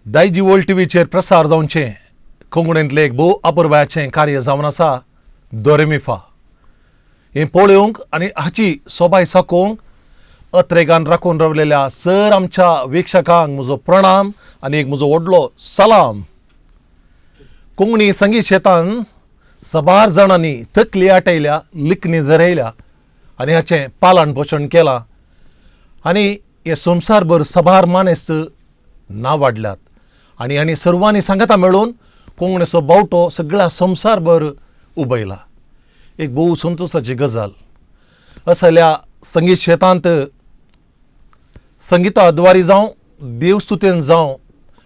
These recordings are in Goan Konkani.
दायजी वर्ल्ड टीव्हीचेर प्रसार जावचें कोंकणींतलें एक भोव अपुरबायाचें कार्य जावन आसा दोरेमिफा. हें पळोवंक आनी हाची सोबाय साकोवंक अत्रेगान राखून रावलेल्या सर आमच्या वीक्षकांक म्हजो प्रणाम आनी एक म्हजो व्हडलो सलाम. कोंकणी संगीत शेतान सबार जाणांनी तकली आटयल्या, लिखणी झरयल्या आनी हाचें पालन पोशण केलां आनी हे संवसारभर सबार मानेस्त नांव वाडल्यात आनी आनी सर्वांनी सांगाता मेळून कोंकणीचो बावटो सगळ्या संवसारभर उबयला. एक भोव संतोशाची गजाल. असल्या संगीत शेतांत संगिता द्वारी जावं देवस्तुतेन जावं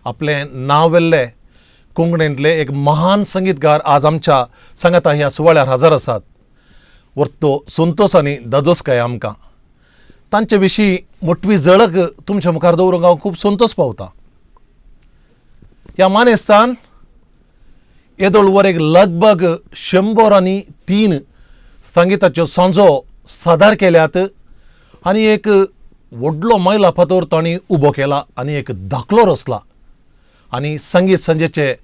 आपलें नांव व्हेल्लें कोंकणींतले एक महान संगीतकार आज आमच्या सांगाता ह्या सुवाळ्यार हजर आसात. वर्तो संतोश आनी दादोसकाय आमकां तांचे विशीं मोटवी झळक तुमच्या मुखार दवरूंक हांव खूब संतोश पावता. ह्या मानेस्तान येदोळ वर एक लगभग 103 संगिताच्यो सांजो सादर केल्यात आनी एक व्हडलो मैला फातर तांणी उबो केला आनी एक दाखलो रचला आनी संगीत सांजेचे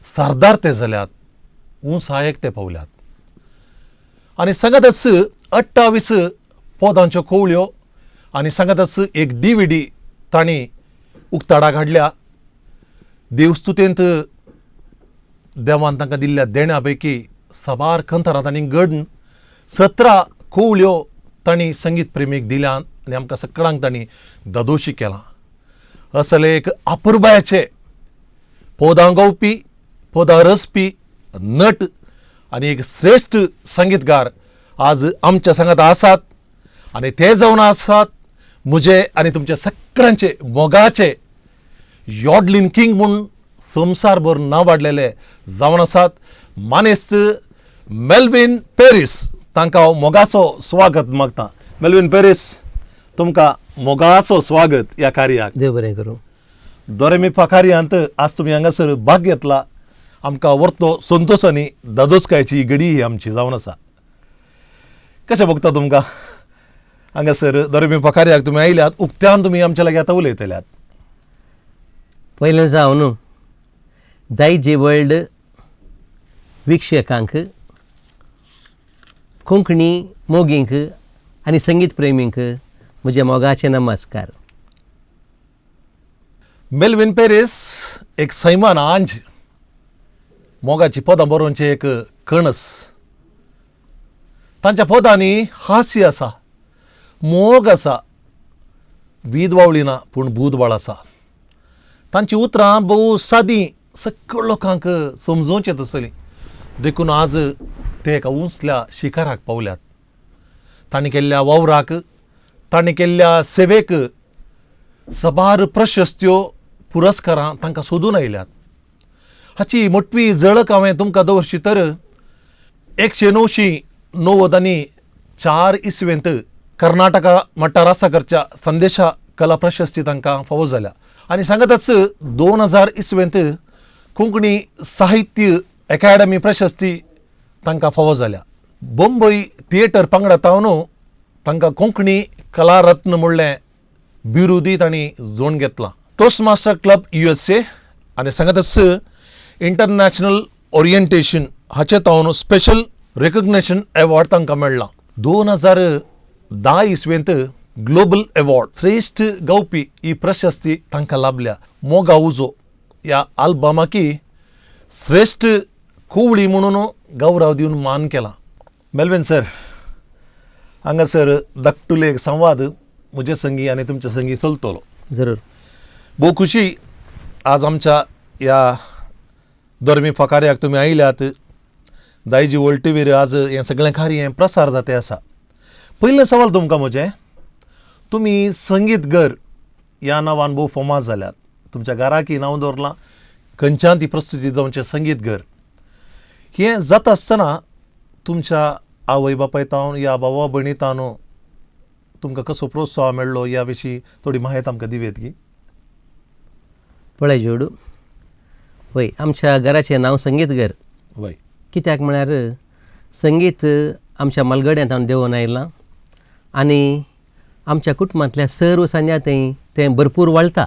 सरदार ते जाल्यात, उंचायेक ते पावल्यात आनी सांगातच 28 पदांच्यो कोवळ्यो आनी सांगातच एक DVD तांणी उक्ताडाक हाडल्या. देवस्तुतेंत देवान तांकां दिल्ल्या देण्या पैकी साबार कंतरां तांणी घडून 17 कोवळ्यो तांणी संगीत प्रेमीक दिल्यान आनी आमकां सगळ्यांक तांणी दादोशी केलां. असले एक अपुरबायाचे पदां गावपी, पदां रचपी नट आनी एक श्रेश्ठ संगीतकार आज आमच्या सांगात आसात आनी ते जावन आसात म्हजे आनी तुमच्या सगळ्यांचे मोगाचे यॉडलीन किंग म्हूण संवसारभर नांव वाडलेले जावन आसात मानेस्त मेल्वीन पेरीस. तांकां हांव मोगाचो स्वागत मागता. मेल्वीन पेरीस, तुमकां मोगाचो स्वागत ह्या कार्याक. देव बरें करूं. दोरेमिफा कार्यांत आज तुमी हांगासर भाग घेतला, आमकां वर्तो संतोश आनी दादोसकायची ही घडी ही आमची जावन आसा. कशें भोगता तुमकां हांगासर दोरेमिफा कार्याक तुमी आयल्यात, उक्त्यान तुमी आमच्या लागीं आतां उलयतल्यात? पयलें जावन दायजी वर्ल्ड वीक्षकांक, कोंकणी मोगींक आनी संगीत प्रेमींक म्हजे मोगाचे नमस्कार. मेल्वीन पेरीस एक सैमान आंज, मोगाची पदां बरोवचे एक कणस. तांच्या पदांनी हास्य आसा, मोग आसा, वीद वावळी ना पूण बूदबाळ आसा. तांची उतरां भोव सादी, सगळ्या लोकांक समजोवचें तसलीं, देखून आज ते एका उंचल्या शिखराक पावल्यात. तांणी केल्ल्या वावराक, तांणी केल्ल्या सेवेक सबार प्रशस्त्यो, पुरस्कारां तांकां सोदून आयल्यात. हाची मोटवी झळक हांवें तुमकां दवरची तर 1994 इसवेंत कर्नाटका मट्टार आसाकरच्या संदेशा कला प्रशस्ती तांकां फावो जाल्या आनी सांगतच 2000 इसवेंत कोंकणी साहित्य अकादमी प्रशस्ती तांकां फावो जाल्या. बंबय थिएटर पंगडा तावन तांकां कोंकणी कलारत्न म्हणलें बिरुदी तांणी जोड घेतलां. टोस्ट मास्टर क्लब USA आनी सांगतच इंटरनॅशनल ओरिएंटेशन हाचे तावन स्पेशल रेकग्नेशन एवॉर्ड तांकां मेळ्ळा. 2010 इसवेंत ग्लोबल एवॉर्ड श्रेश्ठ गावपी ही प्रशस्ती तांकां लाभल्या. मोगा उजो ह्या आल्बमाकी श्रेश्ठ कुवळी म्हणून गौरव दिवन मान केला. मेल्विन सर, हांगासर धाकटुले एक संवाद म्हजे संगी आनी तुमच्या संगी चलतलो. जरूर. भोव खुशी आज आमच्या ह्या धर्मी कार्याक तुमी आयल्यात. दायजी वर्ल्ड टीव्हीर आज हें सगळें कार्य हें प्रसार जाते आसा. पयलें सवाल तुमकां म्हजें, तुमी संगीत घर ह्या नांवान भोव फामाद जाल्यात. तुमच्या घराकय नांव दवरलां, खंयच्यान ती प्रस्तुती जावचें संगीत घर. हें जाता आसतना तुमच्या आवय बापाय तावन या भावा भयणी तावन तुमकां कसो प्रोत्साह मेळ्ळो ह्या विशीं थोडी म्हायती आमकां दिवयेत की? पळय जोडू, वय आमच्या घराचें नांव संगीत घर. वय. कित्याक म्हळ्यार संगीत आमच्या मालगड्यांत देंवोन आयलां आनी आमच्या कुटुंबांतल्या सर्व सांज्या थंय तें भरपूर वळटा.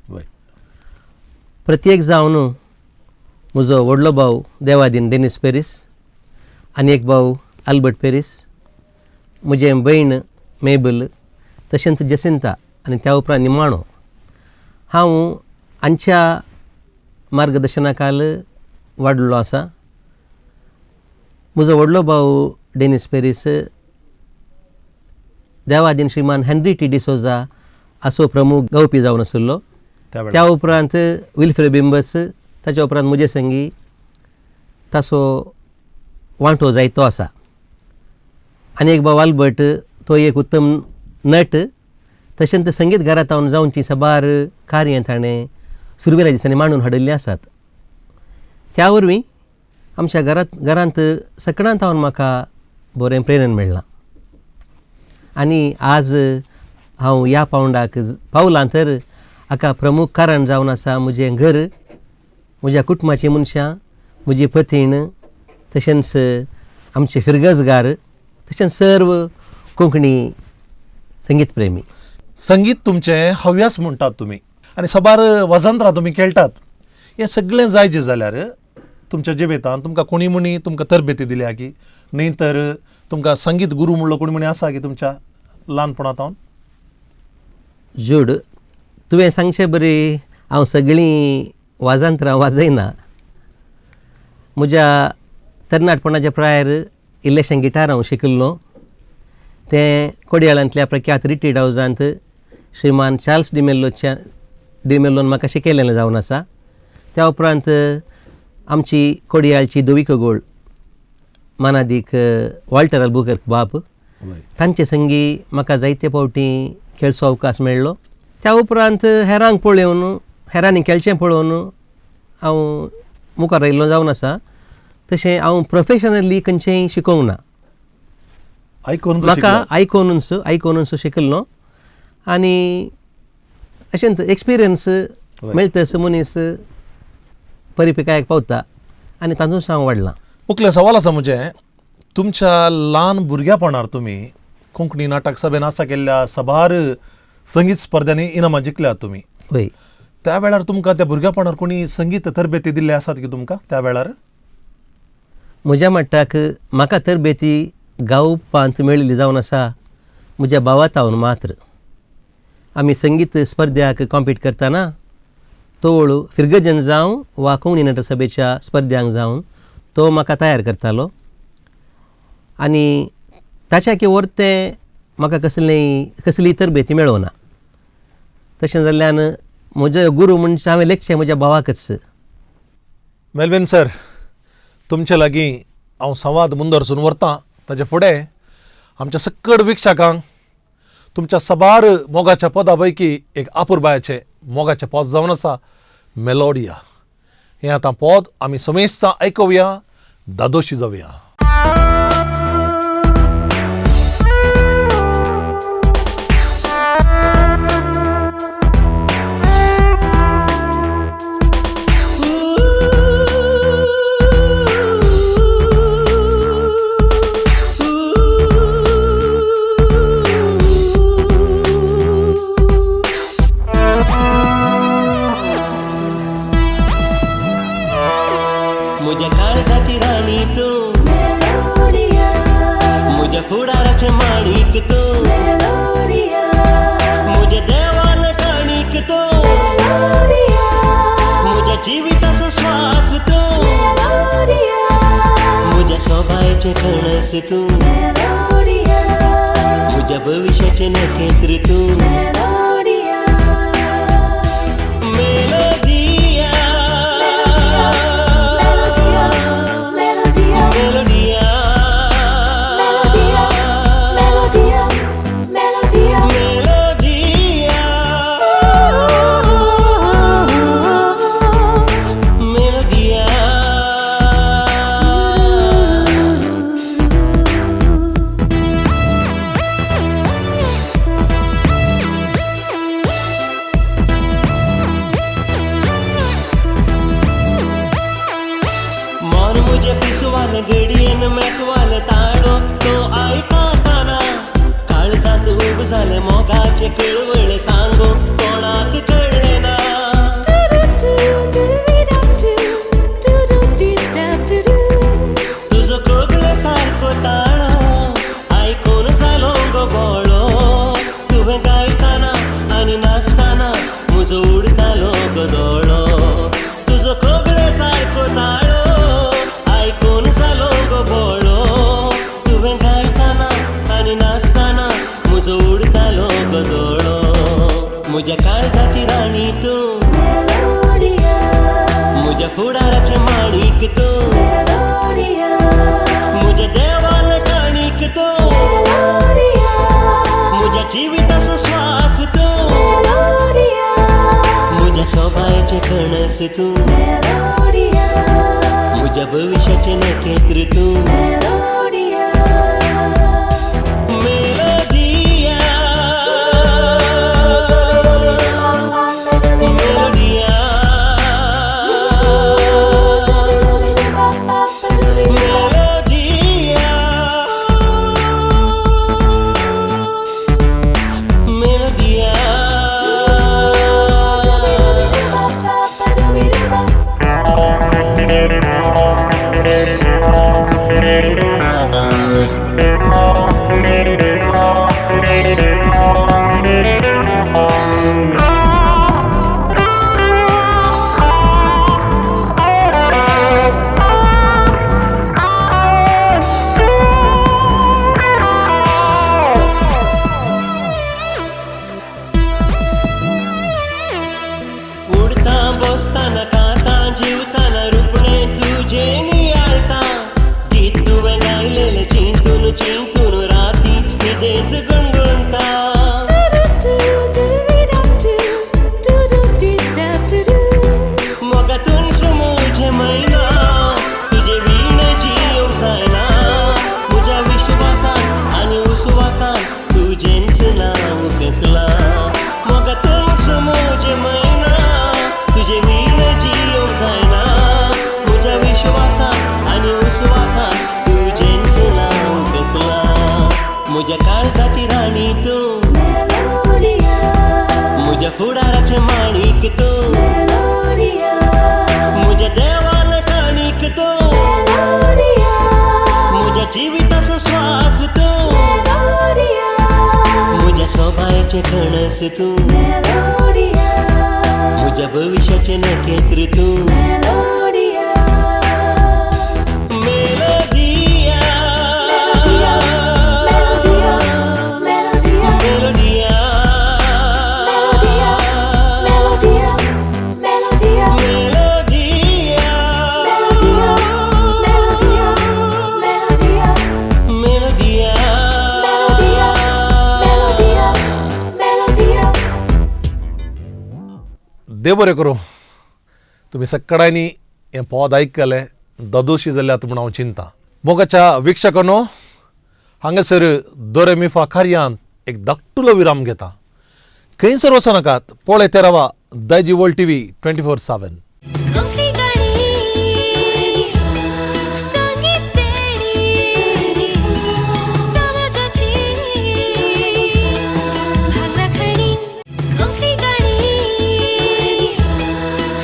वय. प्रत्येक जावन म्हजो व्हडलो भाव देवादीन डेनीस पेरीस आनी एक भाव आल्बर्ट पेरीस, म्हजें भयण मेबल, तशेंच जसिंता आनी त्या उपरांत निमाणो. हांव हांच्या मार्गदर्शना खाल वाडलो आसा. म्हजो व्हडलो भाव डेनीस पेरीस देवादीन श्रीमान हेनरी टी डिसोजा असो प्रमुख गावपी जावन आशिल्लो. त्या उपरांत विल्फ्रेड बिंबस, ताच्या उपरांत म्हजे संगी ताचो वांटो जायतो आसा. आनी एक भाव आल्बर्ट, तो एक उत्तम नट, तशेंच संगीत घरांत हांव जावची साबार कार्यां ताणें सुरवेल्या दिसांनी मांडून हाडिल्लीं आसात. त्या वरवीं आमच्या घरांत सकडांत हांव म्हाका बरें प्रेरण मेळ्ळां आनी आज हांव ह्या पावंडाक पावलां तर हाका प्रमुख कारण जावन आसा म्हजें घर, म्हज्या कुटुंबाचीं मनशां, म्हजी पतीण, तशेंच आमचे फिरगजगार, तशेंच सर्व कोंकणी संगीत प्रेमी. संगीत तुमचें हव्यास म्हणटात तुमी आनी साबार वजंत्रां तुमी खेळटात. हें सगळें जायजें जाल्यार तुमच्या जिवितांत तुमकां कोणी म्हणी तुमकां तरबेती दिल्या की न्ही तर तुमकां संगीत गुरू म्हणलो कोणी म्हणी आसा की तुमच्या ल्हानपणांत? जूड, तुवें सांगचें बरी हांव सगळीं वाजंत्रां वाजयना. म्हज्या तरणाटपणाच्या प्रायर इल्लेशें गिटार हांव शिकिल्लो. तें कोडयाळांतल्या प्रख्यात रिट्रीट हावजांत श्रीमान चार्ल्स डिमेल्लोन म्हाका शिकयलेलें जावन आसा. त्या उपरांत आमची कोडयाळची धवी कगोळ मानादीक वॉल्टर अल्बुकर्क बाब, तांचे संगी म्हाका जायते फावटी खेळचो अवकाश मेळ्ळो. त्या उपरांत हेरांक पळोवन, हेरांनी खेळचें पळोवन हांव मुखार आयिल्लो जावन आसा. तशें हांव प्रोफेशनली खंयचेंय शिकोवंक ना, म्हाका आयकोनूच शिकिल्लो आनी अशेंच एक्सपिरियन्स मेळटस मनीस परिपिकायक पावता आनी तातूंत हांव वाडलां. मुखलें सवाल आसा म्हजें, तुमच्या ल्हान भुरग्यापणार तुमी कोंकणी नाटक सभेन आसा केल्ल्या साबार संगीत स्पर्धांनी इनामां जिखल्यात तुमी. हय. त्या वेळार तुमकां त्या भुरग्यापणार कोणी संगीत तरबेती दिल्ले आसात की तुमकां त्या वेळार? म्हज्या मट्टाक म्हाका तरबेती गावपांत मेळिल्ली जावन आसा म्हज्या भावा तावन मात्र. आमी संगीत स्पर्ध्याक कॉम्पीट करतना तोळ फिरगजन जावं वा कोंकणी नाटक सभेच्या स्पर्ध्यांक जावन तो म्हाका तयार करतालो आनी ताच्या की वरतें म्हाका कसलीय तरबेती मेळना. तशें जाल्ल्यान म्हजो गुरू म्हणजे हांवें लेखचें म्हज्या भावाकच. मेलविन सर, तुमचे लागीं हांव संवाद मुंदरसून व्हरतां. ताचे फुडें आमच्या सकड वीक्षकांक तुमच्या साबार मोगाच्या पदा पैकी एक आपुरबायाचें मोगाचें पद जावन आसा मेलोडिया. हें आतां पद आमी समेस्तां आयकुया, दादोशी जावया. म्हज्या काळजाची राणी तूं, म्हज्या फुडाराचें माणीक तूं, म्हज्या देवान काणीक तूं, म्हज्या जिविताचो श्वास तूं, म्हज्या सोबायचें कणस तूं, म्हज्या भविश्याचें नखेत्र तूं. मेलोडिया, मेलोडिया, मेलोडिया, मेलोडिया. मन मुझे पिसवाल घडयेन मेसवाल ताळो तो आयकताना काळजांत उब जालें मोगाचें कळवळ सांगो कोणाक कळ्ळें ना. काणीक तूं, म्हज्या देवान काणीक तूं, म्हज्या जिविताचो श्वास तूं, म्हज्या सोबायचें कणस तूं, म्हज्या भविश्याचें नखेत्र तूं. मेलोडिया, मेलोडिया, मेलोडिया, मेलोडिया. उडता बसताना खाता जिवताना रुपणे तुजें नियाळता, गीत तुवें गायलेलें चिंतून चिंतून राती न्हिदेंत गुणगुणता. मोगा तुमचो म्हजें मैना, तुजें वीण जियोंक जायना, म्हज्या विश्वासान आनी उस्वासान तुजेंच नांव कसलां. मोगा तुमचो म्हजें मैना, तुजें वीण जियोंक जायना, म्हज्या विश्वासान आनी उस्वासान तुजेंच नांव कसलां. म्हज्या काळजाची राणी तूं, म्हज्या फुडाराचें माणीक तूं, म्हज्या देवान काणीक तूं, म्हज्या जिविताचो श्वास तूं, म्हज्या सोबायचें कणस तूं, म्हज्या भविश्याचें नखेत्र तूं. मेलोडिया, मेलोडिया, मेलोडिया, मेलोडिया. देव बरें करूं, तुमी सगळ्यांनी हें पद आयकलें, ददोशी जाल्यात म्हूण हांव चिंता. मोगाच्या वीक्षकांनो, हांगासर दोरेमिफा कार्यांत एक धाकटुलो विराम घेता. खंयसर वचनाकात, पळयत रावा दायजी वर्ल्ड टीव्ही 24/7. कोंकणी गाणी संगीत देणी समाजाची भागराखणी. कोंकणी गाणी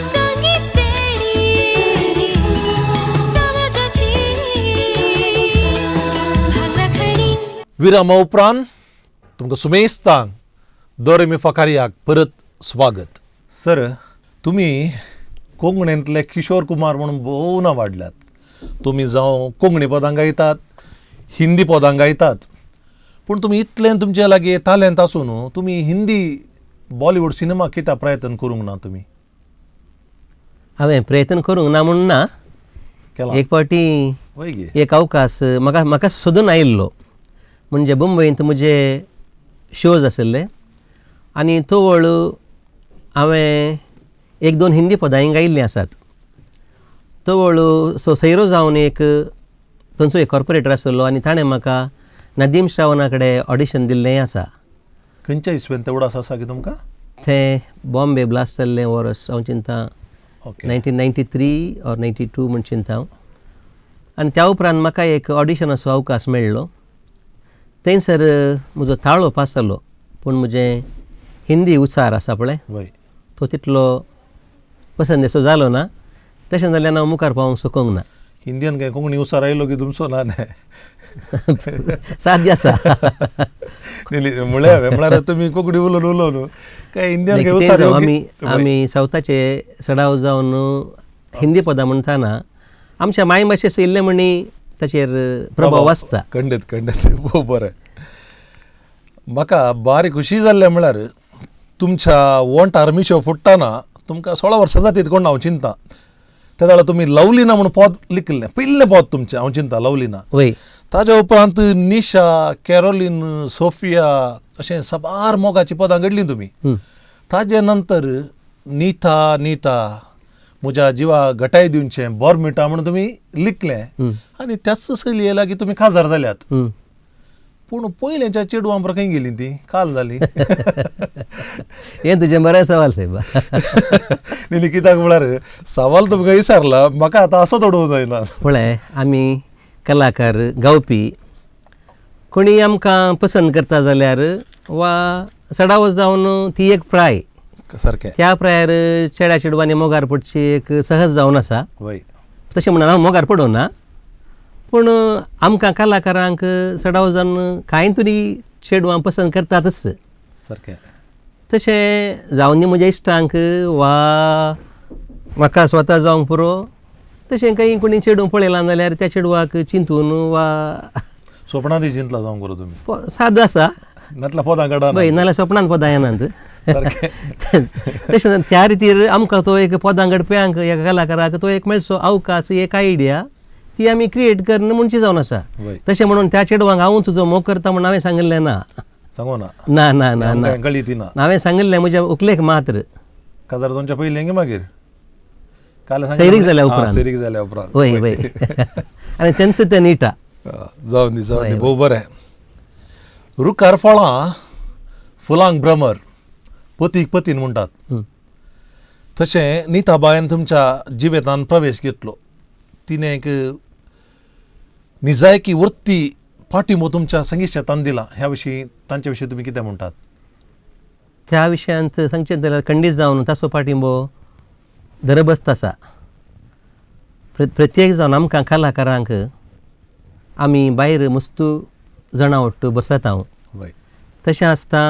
संगीत देणी समाजाची भागराखणी. विरामा उपरांत तुमकां सुमेस्तांक दोरेमिफा कार्याक परत स्वागत. सर, तुमी कोंकणींतले किशोर कुमार म्हणून भोव नांव वाडल्यात. तुमी जावं कोंकणी पदां गायतात, हिंदी पदां गायतात, पूण तुमी इतलें तुमचे लागीं तालेंत आसून तुमी हिंदी बॉलिवूड सिनेमा कित्याक प्रयत्न करूंक ना तुमी? हांवें प्रयत्न करूंक ना म्हूण ना, केला एक फावटी वय गे. एक अवकाश म्हाका म्हाका सोदून आयिल्लो. म्हणजे मुंबयंत म्हजे शोज आशिल्ले आनी तवळ हांवें एक दोन हिंदी पदांय गायिल्लीं आसात. तवळ सो सैरो जावन एक थंयचो एक कॉर्पोरेटर आशिल्लो आनी ताणें म्हाका नदीम श्रावणा कडेन ऑडिशन दिल्लेंय आसा. खंयच्या इस्वेन तेवडो आसा की तुमकां? थंय बॉम्बे ब्लास्ट जाल्लें वर्स हांव चिंता 1993 ऑर 92 म्हूण चिंता हांव. आनी त्या उपरांत म्हाका एक ऑडिशनाचो अवकाश मेळ्ळो. थंयसर म्हजो ताळो पास जालो, पूण म्हजें हिंदी उच्चार आसा पळय तो तितलो पसंद असो जालो ना. तशें जाल्यार हांव मुखार पावोंक शकूंक ना. हिंदीन काय कोंकणी उसार आयलो की तुमचो ना न्ही? साध्य आसा. म्हळ्यार हांवें म्हळ्यार तुमी कोंकणी उलोवन उलोवन काय हिंदीन काय कितें उसार जावं, येवं आमी की आमी सावथाचे सडाव जावन हिंदी पदां म्हणटाना आमच्या मायभाशेचो इल्लें म्हणी ताचेर प्रभाव आसता. खंडीत खंडीत, भोव बरें. म्हाका बारीक खुशी जाल्लें म्हळ्यार तुमच्या वोंठार मिशो फुट्टाना तुमकां 16 वर्सां जातीत कोण हांव चिंता. त्या वेळार तुमी लवलीना म्हणून पद लिखिल्लें, पयलें पद तुमचें हांव चिंता लवलीना. वय. ताज्या उपरांत निशा, कॅरोलीन, सोफिया अशें साबार मोगाचीं पदां घडलीं तुमी. ताजे नंतर नीता नीता म्हज्या जिवा घटाय दिवचें बोरमिटा म्हणून तुमी लिखलें आनी त्याच शैलिये लागीं तुमी काजार जाल्यात. पूण पयलेंच्या चेडवां बरोबर खंय गेलीं ती काल जाली. हें तुजें बरें सवाल सायबा. न्ही कित्याक म्हळ्यार सवाल तुमकां विचारला म्हाका आतां असो उडोवंक जायना. पळय आमी कलाकार गावपी कोणी आमकां पसंत करता जाल्यार वा सडावत जावन ती एक प्राय सारकें त्या प्रायर चेड्या चेडवांनी मोगार पडची एक सहज जावन आसा. वय. तशें म्हणून हांव मोगार पडोना, पूण आमकां कलाकारांक चडाव जावन कांय तरी चेडवां पसंत करतातच. सारकें. तशें जावन म्हज्या इश्टांक वा म्हाका स्वता जावंक पुरो तशें काही कोणी चेडूं पळयलां जाल्यार त्या चेडवाक चिंतून वा सोपणां ती चिंतला जावंक बरो तुमी साद आसा नातल्या पदां काडा पळय नाल्यार सपनान पदां येनात. सारकें. तशें त्या रितीर आमकां तो एक पदां घडप्यांक एका कलाकाराक तो एक मेळचो अवकाश, एक आयडिया ती आमी क्रिएट करून म्हणची जावन आसा. तशें म्हणून त्या चेडवांक हांव तुजो मोग करता म्हणून हांवें सांगिल्लें ना. सांगू ना ना ना ना ना कळी ती ना. हांवें सांगिल्लें म्हज्या उकलेक मात्र काजार जावच्या पयलीं गे मागीर काल सैरीक जाल्या उपरांत. सैरीक जाल्या उपरांत. वय वय. आनी तेंच तें निटा. जावन दी जावन दी भोव बरें. रुखार फळां फुलांक भ्रमर पतीक पतीन म्हणटात तशें नीताबायन तुमच्या जिवितान प्रवेश घेतलो. तिणें एक निजायकी वृत्ती पाठिंबो तुमच्या संगीत शेतान दिला. ह्या विशीं तांच्या विशीं तुमी कितें म्हणटात? त्या विशयांत सांगचें जाल्यार खंडीत जावन ताचो पाठिंबो दरबस्त आसा. प्रत्येक जावन आमकां कलाकारांक आमी भायर मस्तू जाणां वट्टू बसता हांव. तशें आसता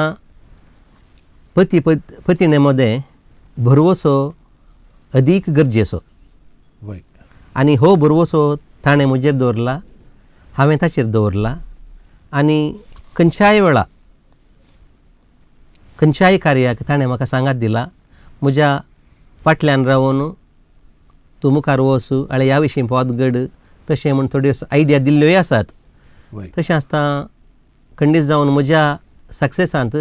पती पतिणे मदें भरवसो अदीक गरजेचो. आनी हो भरवसो ताणें म्हजेर दवरला, हांवें ताचेर दवरला आनी खंयच्याय वेळा खंयच्याय कार्याक ताणें म्हाका सांगात दिला. म्हज्या फाटल्यान रावन तूं मुखार वच आनी ह्या विशीं पद घड तशें म्हूण थोड्यो आयडिया दिल्ल्योय आसात. तशें आसता खंडीत जावन म्हज्या सक्सेसांत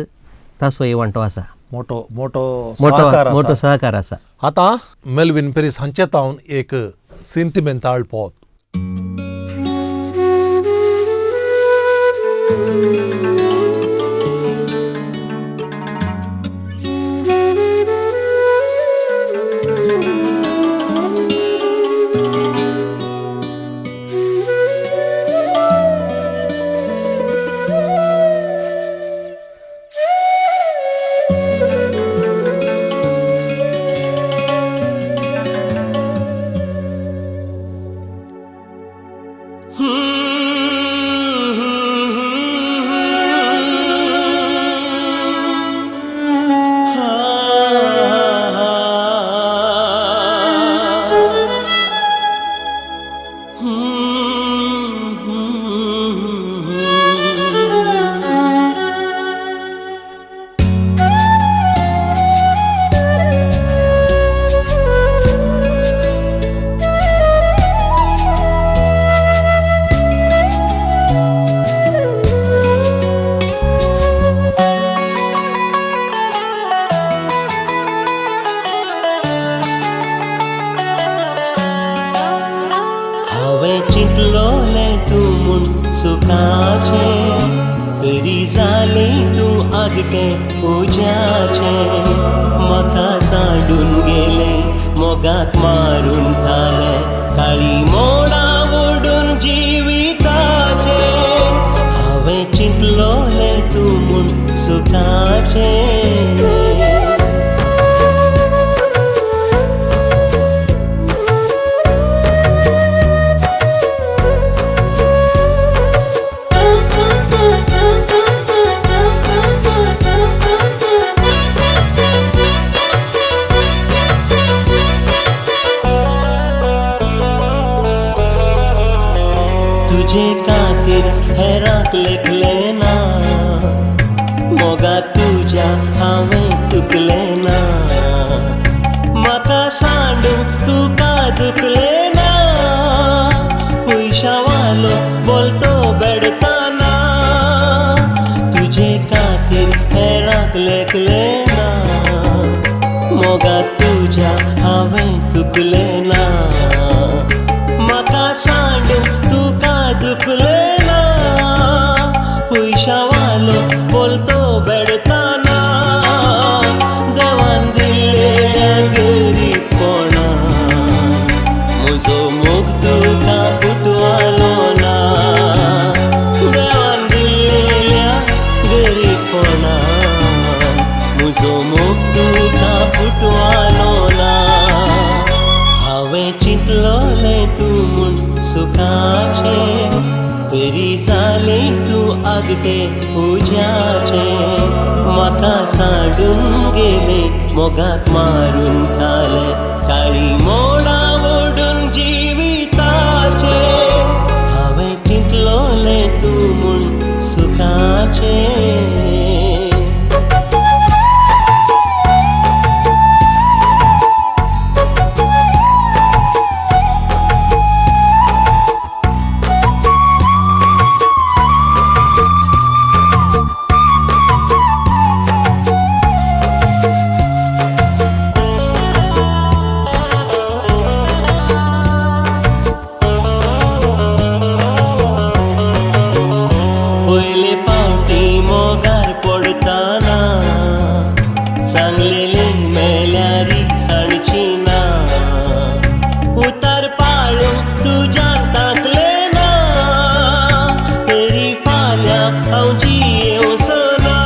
ताचोय वांटो आसा, मोटो मोटो सहकार मोटो सहकार आसा. आतां मेल्विन पेरीस हांचे तावन एक सिंतिमेंताळ पद. तरी जालें तूं आगटें उज्याचें म्हाका ताडून गेलें मोगाक मारून थालें काळी मोडां ओडून जिविताचें हांवें चिंतलोलें तूं म्हूण सुखाचें. तुजे खातीर हेरांक लेखलें ना मोगाक तुज्या हांवें तुकलें ना म्हाका सांग. सांडून तुका दुखलें ना पयशावालो बोलतो बेडताना तुजे खातीर हेरांक लेखलें ना मोगा तुज्या हांवें तुकलें ना म्हाका सांडून तुका दुखलें ना पयशावालो बोलतो बेडताना देवान दिल्ल्या गरीबपणान म्हजो मोग तुका पुटवालो ना देवान दिल्ल्या गरीबपणान म्हजो मोग तुका पुटवालो ना हांवें चिंतलोलें तूं म्हूण सुखाचें तरी जालें तूं आगटें उज्याचें म्हाका सांडून गेलें मोगाक मारून खालें काळी मोडां ओडून जिविताचें हांवें चिंतलोलें तूं म्हूण सुखाचें. पयले पावटी मोगार पडताना सांगलेलें मेल्यारी सांडची ना उतार पाळूंक तुज्यान ताकलें ना तरी फाल्यां हांव जियेवचो ना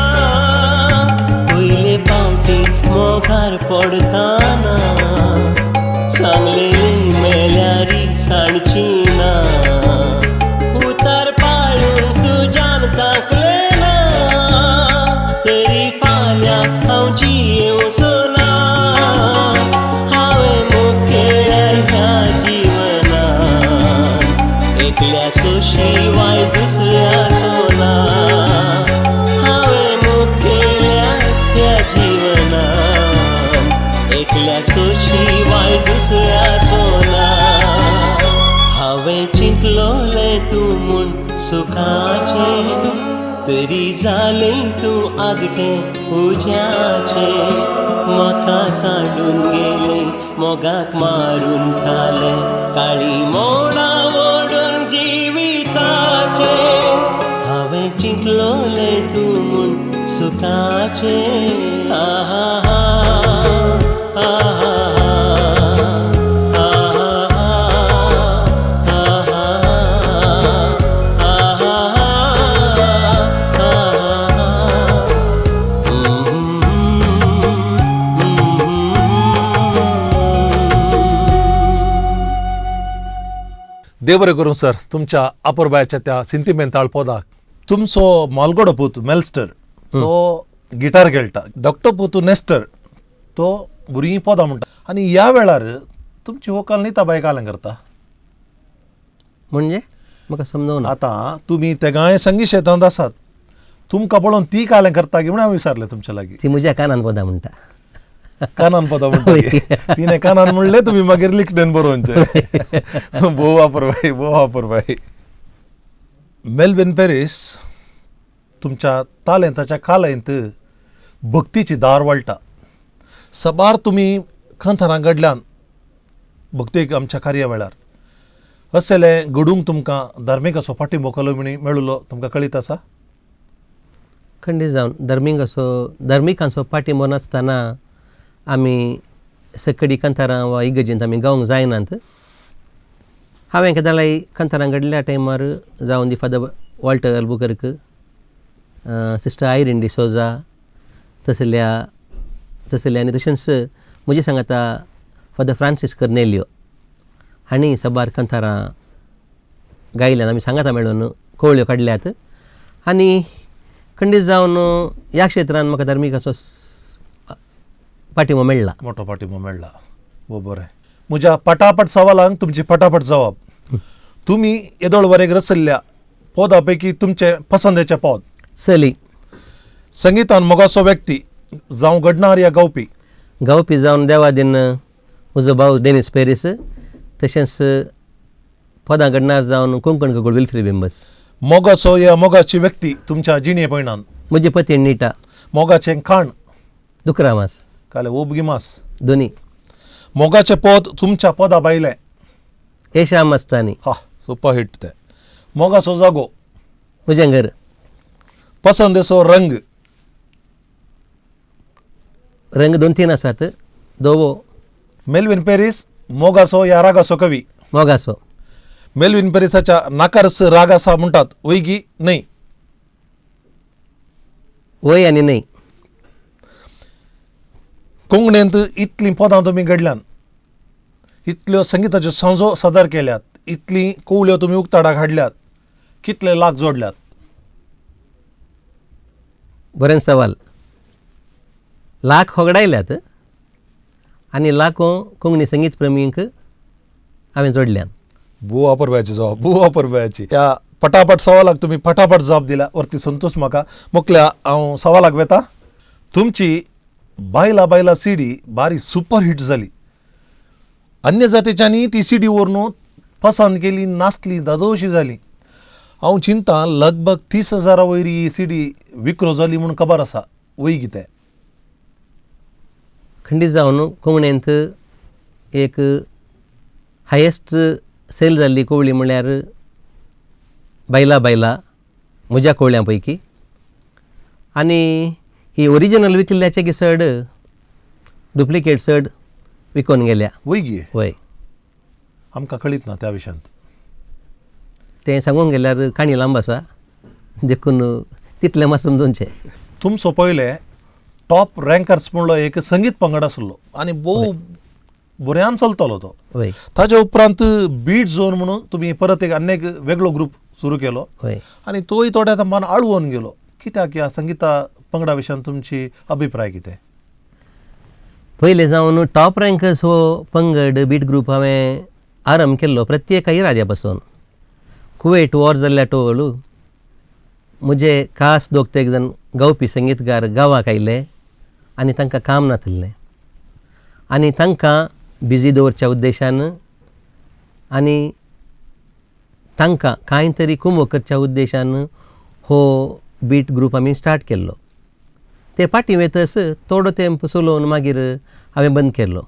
पयले पावटी मोगार पडताना सांगलेलें मेल्यारी सांडची ना उतार पाळूंक तुज्यान ताकलें ना तरी फाल्यां हांव जियेवचो ना हांवें मोग केल्यार ह्या जिवनान एकल्या शिवाय दुसऱ्याचो ना हांवें मोग केल्यार ह्या जिवनान एकल्या शिवाय दुसऱ्याचो ना हांवें चिंतलोलें तूं म्हूण सुखाचें तरी जालें तूं आगटें उज्याचें म्हाका सांडून गेलें मोगाक मारून खालें काळी मोडां ओडून जिविताचें हांवें चिंतलोलें तूं म्हूण सुखाचें. आहा आहा देव बरें करूं सर तुमच्या अपुरबायाच्या त्या सिंतिमेंताळ पोदाक. तुमचो मालगडो पूत मेल्स्टर तो गिटार खेळटा, धाकटो पूत नेस्टर तो भुरगीं पोदां म्हणटा आनी ह्या वेळार तुमची व्हंकल निताबाय कालें करता. म्हणजे म्हाका समजूना. आतां तुमी तेगांय संगीत शेतांत आसात, तुमकां पळोवन ती कालें करता की म्हूण हांवें विचारलें तुमच्या लागीं. ती म्हज्या कानान पदां म्हणटा. कानान पदां म्हणटा तिणें कानान म्हणलें तुमी मागीर लिखणेन बरोवचें. भोव वापर भाई, भोव वापर भाई. मेल्विन पेरीस तुमच्या तालेंताच्या कालेंत भक्तीची दार वळटा. सबार तुमी खंथरां घडल्यान भक्तीक आमच्या कार्या वेळार असलें घडूंक तुमकां धार्मीक असो फाटिंबो कलो मेळुलो तुमकां कळीत आसा? खंडीत जावन धर्मीक असो धर्मिकांचो पाठिंबो नासतना आमी सकडी कांतारां वा इगर्जेंत आमी गावंक जायनात. हांवें केदाळाय कांतारां घडल्या टायमार जावन दी Father Walter Albuquerque, sister Irene D'Souza तसल्या तसले आनी तशेंच म्हजे सांगाता फादर फ्रांसीस कर्नेलियो हांणी साबार कांतारां गायल्यान आमी सांगाता मेळून कोवळ्यो काडल्यात आनी खंडीत जावन ह्या क्षेत्रान म्हाका धार्मिकाचो पाठिंबो मेळ्ळा, मोठो पाठिंबो मेळ्ळा. वो बरें. म्हज्या पटापट सवालांक तुमची पटापट जवाब. तुमी येदोळ वरेक रचल्ल्या पोदा पैकी तुमचे पसंदेचे पद? चली. संगितान मोगाचो व्यक्ती जावं घडणार या गावपी? गावपी जावन देवादीन म्हजो भाव डेनीस पेरीस, तशेंच पदां घडणार जावन कोंकण गगोळ विल्फ्री बिंबस. मोगाचो या मोगाची व्यक्ती तुमच्या जिणे पयणान? म्हजे पती नीटा. मोगाचें खाण? दुकरा मास. काले ओबगी मास? दोनी. मोगाचें पद तुमच्या पदा भायलें? येशा मस्तानी. हा, सुपर हिट तें. मोगाचो जागो? म्हजें घर. पसंदेचो रंग? रंग दोन तीन आसात, धवो. मेल्विन पेरीस मोगाचो या रागाचो कवी? मोगाचो. मेल्विन पेरीसाच्या नाकारच राग आसा म्हणटात, वयगी न्हय? वय आनी न्हय. कोंकणींत इतलीं पदां तुमी घडल्यान, इतल्यो संगिताच्यो सांजो सादर केल्यात, इतलीं कोवल्यो तुमी उक्ताडाक हाडल्यात, कितले लाख जोडल्यात? बरें सवाल. लाख होगडायल्यात आनी लाखो कोंकणी संगीत प्रेमींक हांवें जोडल्यात. भोव वापरपाची जबाब, भोव वापरपाची. ह्या पटापट सवालाक तुमी पटापट जाप दिल्या, वरती संतोष म्हाका. मोकल्या हांव सवालाक वेता. तुमची बायला बायला सीडी बारी सुपर हिट जाली. अन्य जातीच्यांनी ती सीडी व्हरून पसंत केली, नाचली, दादोशी जाली. हांव चिंता लगभग 30,000 वयर ही सीडी विक्रो जाली म्हूण खबर आसा, वय कितें? खंडीत जावन कोंकणींत एक हायेस्ट सेल जाल्ली कोवळी म्हळ्यार बायला बायला म्हज्या कोवळ्यां पैकी. आनी ही ओरिजिनल विकिल्ल्याचे की चड डुप्लिकेट चड विकोन गेल्या. वय गी? वय. आमकां कळीत ना त्या विशयांत. तें सांगूंक गेल्यार काणी लांब आसा, देखून तितलें मात समजूनचें. तुमचो पयले टॉप रँकर्स म्हणलो एक संगीत पंगड आसलो आनी भोव बऱ्यान चलतलो तो. वय. ताजे उपरांत बीट झोन म्हणून तुमी परत एक आनी एक वेगळो ग्रूप सुरू केलो. वय. आनी तोय थोड्या तेंपान आळवून गेलो. कित्याक ह्या संगिता पंगडा विशयान तुमची अभिप्राय कितें? पयलें जावन टॉप रँकर्स हो पंगड बीट ग्रूप हांवें आरंभ केल्लो प्रत्येक इराद्या पासून. कुवेट वॉर जाल्ल्या टोल म्हजे खास दोग तेग जाण गावपी संगीतकार गांवाक आयले आनी तांकां काम नातिल्लें आनी तांकां बिजी दवरच्या उद्देशान आनी तांकां कांय तरी कुमो करच्या उद्देशान हो बीट ग्रूप आमी स्टार्ट केल्लो. ते फाटीं वेतस थोडो तेंप चलोवन मागीर हांवें बंद केल्लो.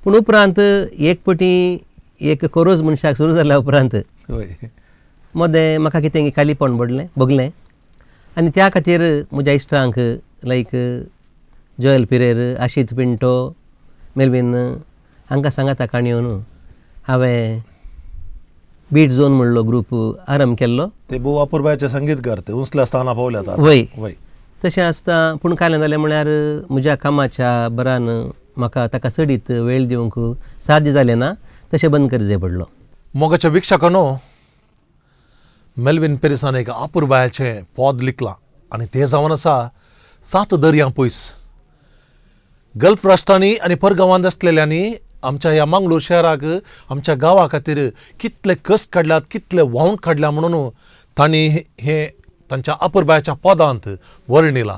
पूण उपरांत एक पटी एक कोरोज मनशाक सुरू जाल्या उपरांत मदें म्हाका कितें खालीपण पडलें भोगलें आनी त्या खातीर म्हज्या इश्टांक लायक जोयल पिरेर, आशीत पिंटो, मेल्विन हांकां सांगाता काणयोन हांवें बीट झोन म्हणलो ग्रूप आरंभ केल्लो. ते भोव अपुरबायचे संगीतकार, ते उंचल्या स्थाना पावल्यात. वय वय तशें आसता. पूण कांय जालें म्हळ्यार म्हज्या कामाच्या बरान म्हाका ताका चडीत वेळ दिवंक साध्य जालें ना, तशें बंद करचें पडलो. मोगाच्या वीक्षकांनो, मेल्विन पेरिसान एक अपुरबायाचें पद लिखलां आनी तें जावन आसा सात दर्या पयस. गल्फ राष्ट्रांनी आनी परगांवांत आसलेल्यांनी आमच्या ह्या मंगळूर शहराक, आमच्या गांवा खातीर कितले कश्ट काडल्यात, कितले व्हांवन काडल्या म्हणून तांणी हें तांच्या अपुरबायाच्या पदांत वर्णिलां.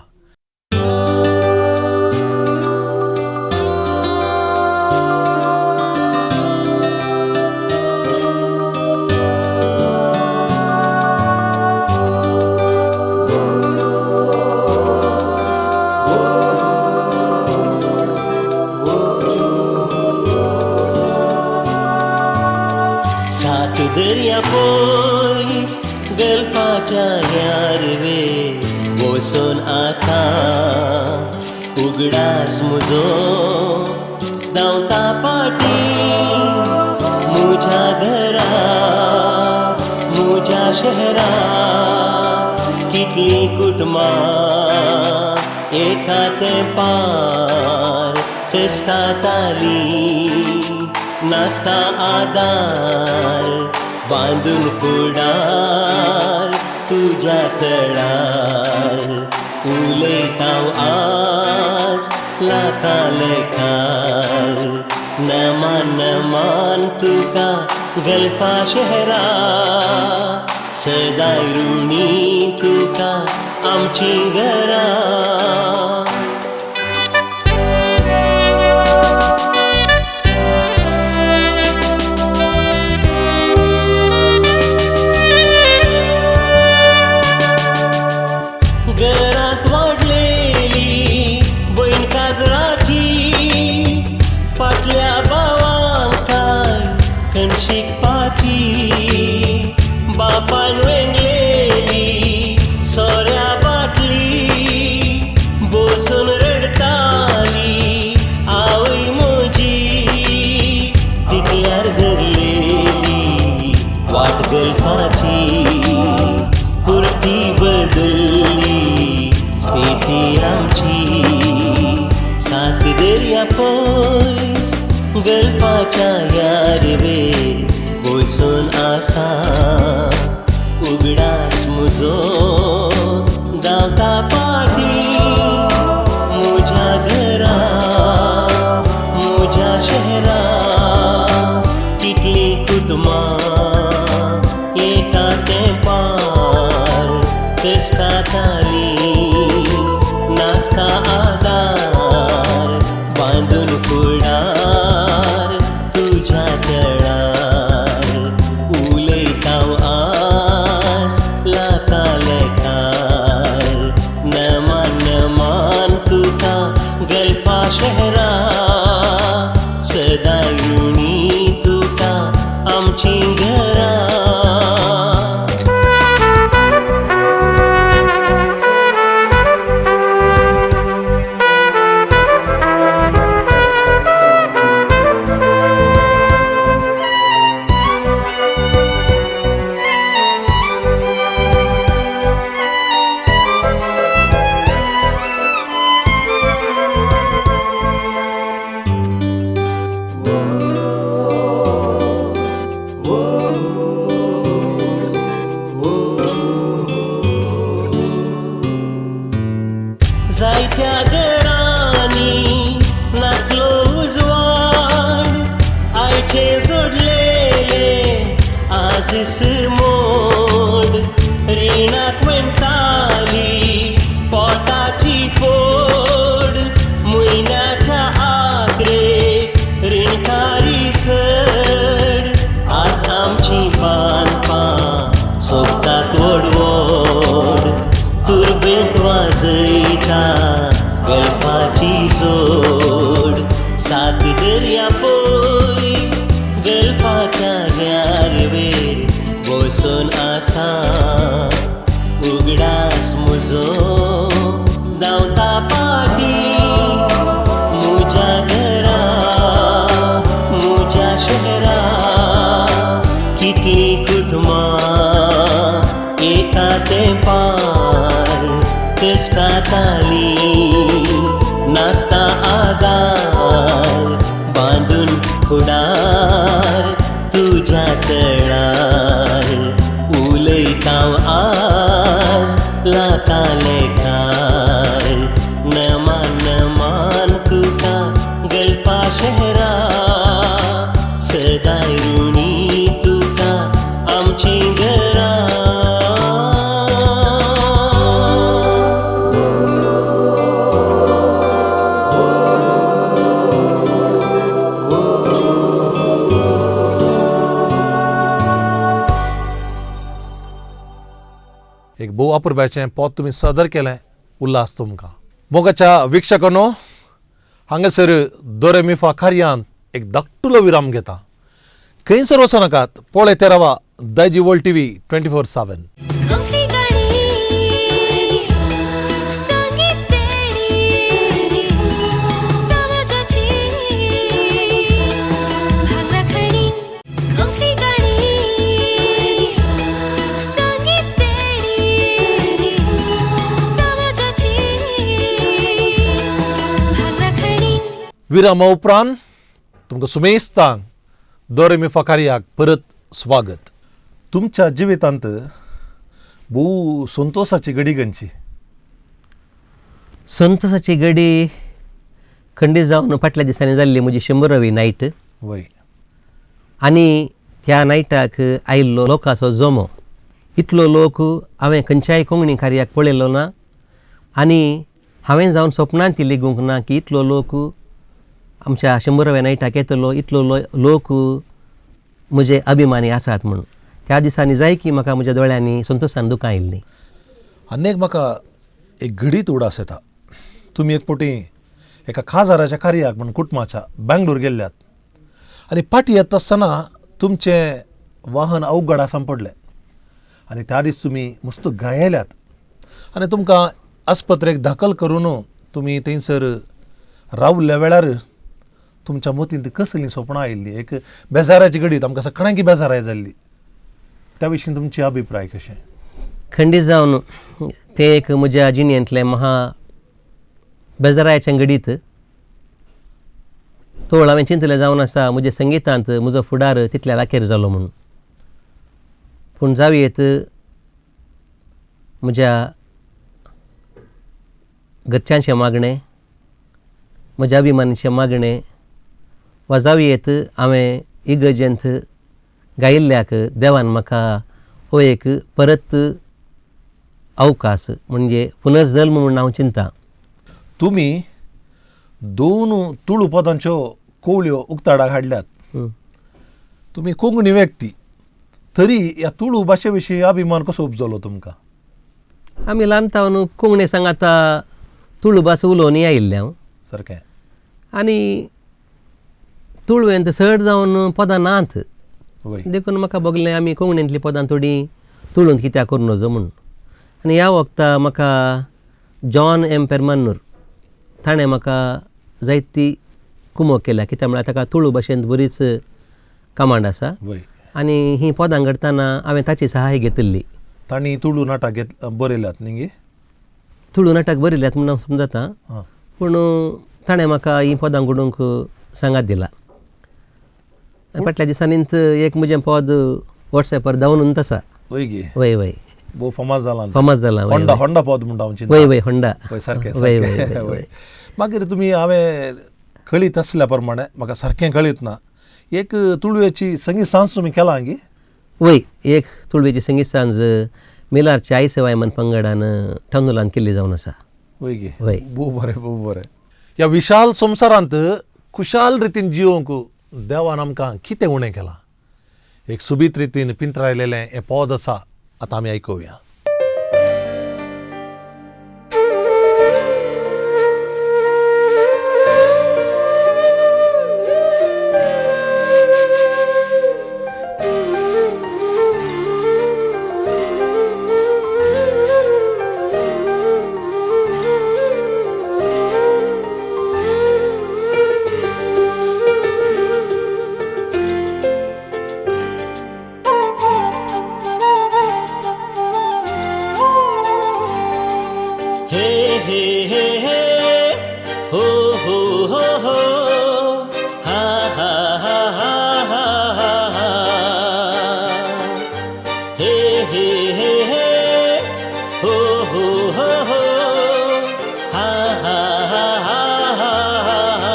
दर्या पयस गल्फाच्या यारवे वचून आसा उगडास म्हजो धांवता पाटी म्हज्या घरा म्हज्या शहरा. कितलीं कुटुंबां एका तेंपार कश्टातालीं, नासता आदार बांदून फुडार तुज्या तळार. उलयता आज लाखां लेखार नमान नमान तुका गल्फा शहरा, सदांय ऋणी तुका आमची घरां. फाटल्या भावांक काय खण शिकपाची बापान वेंगलेली सोऱ्या बाटली बसून रडताली आवय म्हजी तितल्यार धरलेली वाट गल्फाची पुरती बदलली स्थिती आमची सात दर्या पयस गल्फाच्या यारवेर बसून आसा उगडास म्हजो धांवता पाटी म्हज्या घरा म्हज्या शहरा कितलीं कुटुंबां एका तेंपार कश्टातालीं नासता आदार बांदून फुडार तुज्या तळार उलयता आज लाका लेखार नमान नमान तुका गल्फा शहरा सदां ऋणी तुका आमचीं घरां. जायत्या घरांनी नातलो उजवाड आयचे जोडलेले आजच मोड रिणाक म्हणटाली पोटाची पोड म्हयन्याच्या आग्रेक रिणकारी सड आज आमची पानपां सोदतात व्हड व्हड तुर्बेंत वाजयता गल्फाची जोड सात दर्या पयस गल्फाच्या यारवेर बसून आसा उगडास म्हजो धांवता पाटी म्हज्या घरा म्हज्या शहरा कितलीं कुटुंबां एका तेंपार कश्टातालीं नासता आदार बांदून फुडार तुज्या तळार उलयता आज लाका लेखार नमान नमान तुका गल्फा शहरा सदां ऋणी तुका आमचीं घरां. एक भोव अपुरबायेचें पद तुमी सादर केलें, उल्हास तुमकां. मोगाच्या वीक्षकांनो, हांगासर दोरेमिफा कार्यांत एक धाकटुलो विराम घेता. खंयसर वचनाकात, पळयत रावा दायजी वर्ल्ड टीव्ही 24/7. कोंकणी गाणी संगीत देणी समाजाची भागराखणी कोंकणी गाणी संगीत देणी समाजाची भागराखणी. विरामा उपरांत तुमकां सुमेस्तान दोरेमिफा कार्याक परत स्वागत. तुमच्या जिवितांत भोव संतोसाची घडी खंयची? संतोसाची घडी खंडीत जावन फाटल्या दिसांनी जाल्ली म्हजी 100वी नायट. वय. आनी त्या नायटाक आयिल्लो लोकांचो जमो, इतलो लोक हांवें खंयच्याय कोंकणी कार्याक पळयलो ना आनी हांवें जावन सपनांत लेगूंक ना की इतलो लोक आमच्या 100व्या नायटाक येतलो, इतलो लोक म्हजे अभिमानी आसात म्हणून. त्या दिसांनी जाय की म्हाका म्हज्या दोळ्यांनी संतोसान दुकां आयिल्लीं. आनी एक म्हाका एक घडीत उडास येता, तुमी एक फावटी एका खाजाराच्या कार्याक म्हूण कुटुंबाच्या बेंगलोर गेल्ल्यात आनी पाटी येता आसतना तुमचें वाहन अवघड सांपडलें आनी त्या दीस तुमी मस्त घायेल्यात आनी तुमकां आस्पत्रेक दाखल करून तुमी थंयसर रावल्ल्या वेळार तुमच्या मतींत कसलीं सपनां आयिल्लीं? एक बेजाराची घडीत आमकां सगळ्यांकी बेजाराय जाल्ली, त्या विशीं तुमचे अभिप्राय कशें? खंडीत जावन तें एक म्हज्या जिणेंतलें महा बेजारायचें घडीत. तोळ हांवें चिंतलें जावन आसा म्हज्या संगितांत म्हजो फुडार तितल्या लाखेर जालो म्हूण, पूण जावयेत म्हज्या घरच्यांचें मागणें, म्हज्या अभिमानाचें मागणें वा जावयेत हांवें इगर्जेंत गायिल्ल्याक देवान म्हाका हो एक परत अवकाश म्हणजे पुनर्जल्म म्हूण हांव चिंता. तुमी दोन तुळू पदांच्यो कोवळ्यो उक्ताडाक हाडल्यात. तुमी कोंकणी व्यक्ती तरी ह्या तुळू भाशे विशीं अभिमान कसो उपजलो तुमकां? आमी ल्हान तावन कोंकणी सांगाता तुळू भास उलोवन आयिल्लें हांव सारकें. आनी तुळवेंत चड जावन पदां नात वय देखून म्हाका भोगलें आमी कोंकणींतलीं पदां थोडीं तुळून कित्याक करूं नजो म्हूण. आनी ह्या वखता म्हाका जॉन एम पेरमान्नूर ताणें म्हाका जायती कुमोक केल्या, कित्याक म्हळ्यार ताका तुळू भाशेंत बरीच कमांड आसा आनी हीं पदां घडटना हांवें ताची सहाय घेतिल्ली. तांणी तुळू नाटक घेत बरयल्यात न्ही गे? तुळू नाटक बरयल्यात म्हूण हांव समजता, पूण ताणें म्हाका हीं पदां घडोवंक सांगात दिला. फाटल्या दिसांनीच एक म्हजें पद वॉट्सएपार धांवून आसा. वय गे? वय वय, भोव फामाद जालां, फामाद जालां. होंडा होंडा पद म्हणटा हांव चिंता. वय वय होंडा. वय सारकें वय सारकें. वय वय. मागीर तुमी हांवें कळीत आसल्या प्रमाणे, म्हाका सारकें कळीत ना, एक तुळवेची संगीत सांज तुमी केलां गे? वय, एक तुळवेची संगीत सांज मिलारच्या आई सेवायमन पंगडान टांदुलान केल्ली जावन आसा. वय गे? वय. भोव बरें, भोव बरें. ह्या विशाल संवसारांत खुशाल रितीन जिवंक देवान आमकां कितें उणें केलां, एक सोबीत रितीन पिंत्रायलेलें हें पद आसा, आतां आमी आयकुया. हे हे हे हे हो हो हो हो हा हा हा हा हा हा हे हे हे हे हो हो हो हो हा हा हा हा हा.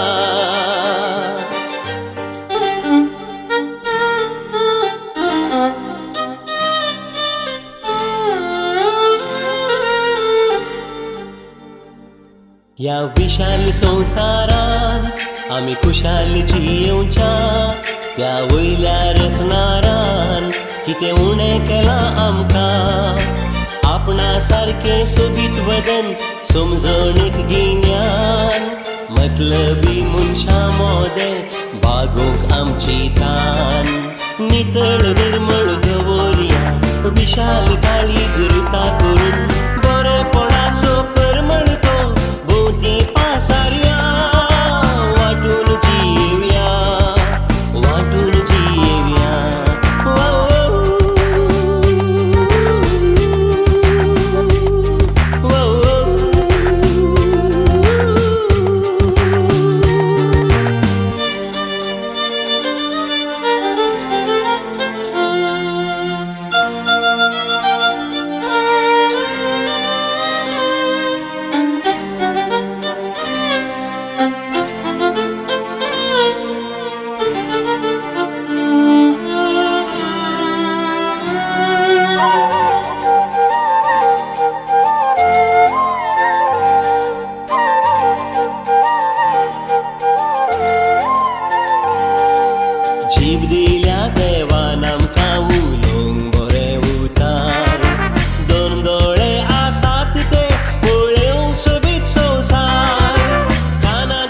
ह्या विशाल संवसारान आमी खुशाल जियेवच्या त्या वयल्या रसनारान कितें उणें केलां आमकां. आपणा सारकें सोबीत वदन समजणीक गिन्यान मतलबी मनशां मोदें बागोवंक आमची तान. नितळ निर्मळ दवरया विशाल काळीज रुता करून बरेपणाचो परमळ तो भोंवती पासारया. वांटून जियेवया, वांटून जियेवया. जीब दिल्या देवान आमकां उलोवंक बरें उतार, दोन दोळे आसात ते पळोवंक सोबीत संवसार, कानान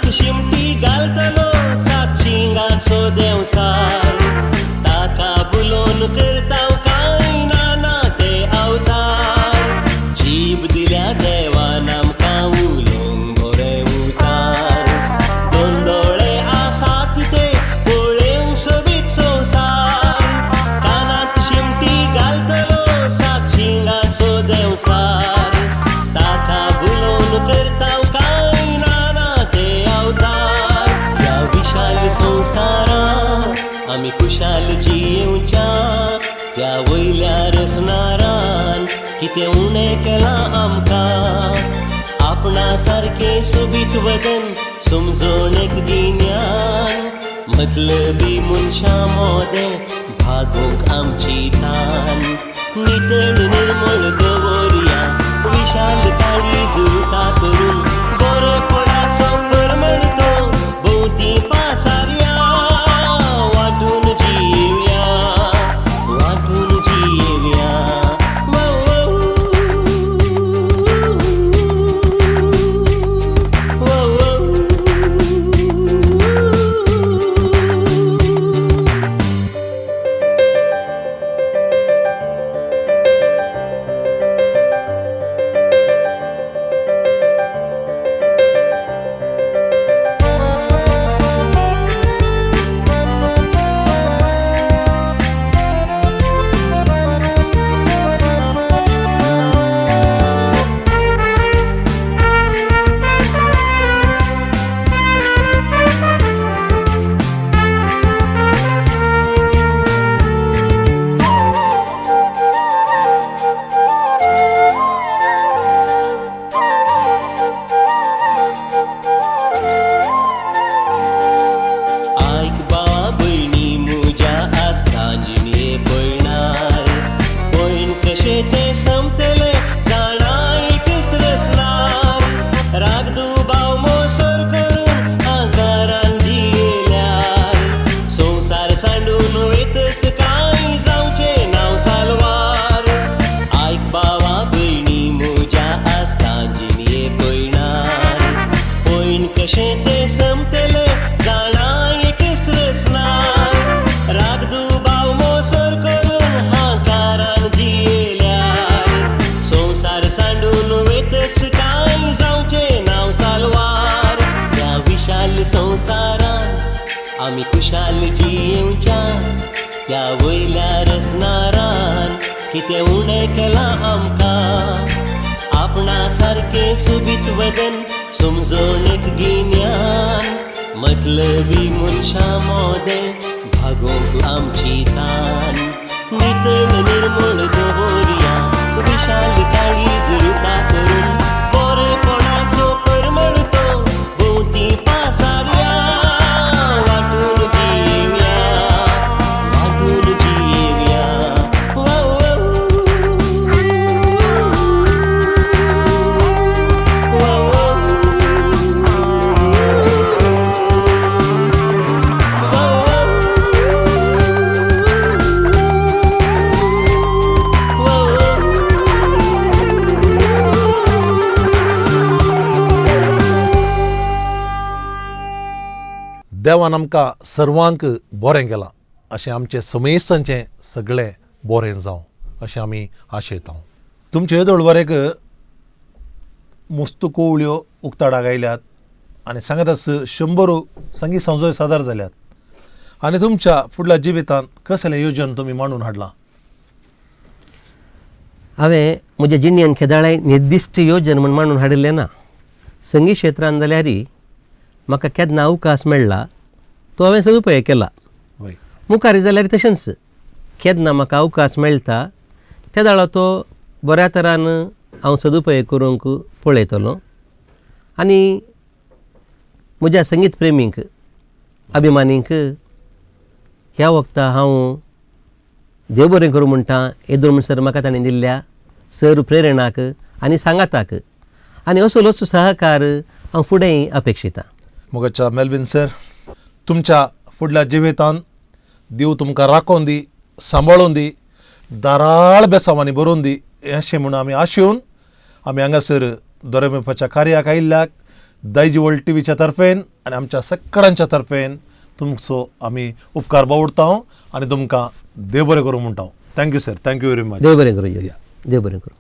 आमी खुशाल जियेवच्या त्या वयल्या रसनारान कितें उणें केलां आमकां आपणा सारकें सोबीत वदन समजोणेक गिन्यान मतलबी मनशां मोदें भागोवंक आमची तान नितळ निर्मळ दवरया विशाल काळीज उता करून बरेपणाचो परमळ तो भोंवती पासारया वांटून जियेवया वांटून जियेवया. आयक भावा भयणी म्हज्या आसता जिणे पयणार पयण कशें तें समतलें जाणा एकच रसनार राग दुबाव मोसर करून आंकारान जियेल्यार संवसार सांडून वयतस कांय जावचें नांव सालवार. आयक भावा भयणी म्हज्या आसता जिणे पयणार पयण कशें तें समतलें जाणा एकच रसनार राग दुबाव मोसर करून हांकारान जियेल्यार संवसार सांडून वयतस कांय जावचें नांव सालवार. ह्या विशाल संवसारान आमी खुशाल जियेवच्या त्या वयल्या रसनारान कितें उणें केलां आमकां आपणा सारकें सोबीत वदन समजोणेक गिन्यान मतलबी मनशां मोदें भागोवंक आमची तान नितळ निर्मळ दवरया विशाल काळीज रुता करून बरेपणाचो परमळ तो भोंवती पासारया वांटून जियेवया वांटून जियेवया. देवान आमकां सर्वांक बरें केलां अशें आमचें समेस्तांचें सगळें बरें जावं अशें आमी आशेता. तुमचे येदोळ मस्त कोवळ्यो उक्ताडाक आयल्यात आनी सांगत आस 100 संगीत संजोय सादर जाल्यात आनी तुमच्या फुडल्या जिवितांत कसलें योजन तुमी मांडून हाडलां? हांवें म्हज्या जिणेन केदाळाय निर्दिश्ट योजन म्हूण मांडून हाडिल्लें ना. संगीत क्षेत्रान जाल्यार म्हाका केन्ना अवकाश मेळ्ळा तो हांवें सदुपयोग केला. मुखार जाल्यार तशेंच केन्ना म्हाका अवकाश मेळटा त्या वेळार तो बऱ्या तरान हांव सदुपयोग करूंक पळयतलो आनी म्हज्या संगीत प्रेमींक अभिमानींक ह्या वखता हांव देव बरें करूं म्हणटा. येदोळ म्हणसर म्हाका ताणें दिल्ल्या सर प्रेरणाक आनी सांगाताक आनी असलोच सहकार हांव फुडेंय अपेक्षिता. मोगाच्या मेल्विन सर, तुमच्या फुडल्या जिवितांत देव तुमकां राखोवन दी, सांबाळून दी, दाराळ बेसांवांनी बरोवन दी अशें म्हूण आमी आशेवन आमी हांगासर दोरेमेपाच्या कार्याक आयिल्ल्याक दायजी वर्ल्ड टीव्हीच्या तर्फेन आनी आमच्या सगळ्यांच्या तर्फेन तुमचो आमी उपकार बावडता आनी तुमकां देव बरें करूं म्हणटा. Thank you sir, thank you very much. देव बरें करूं, देव बरें करूं.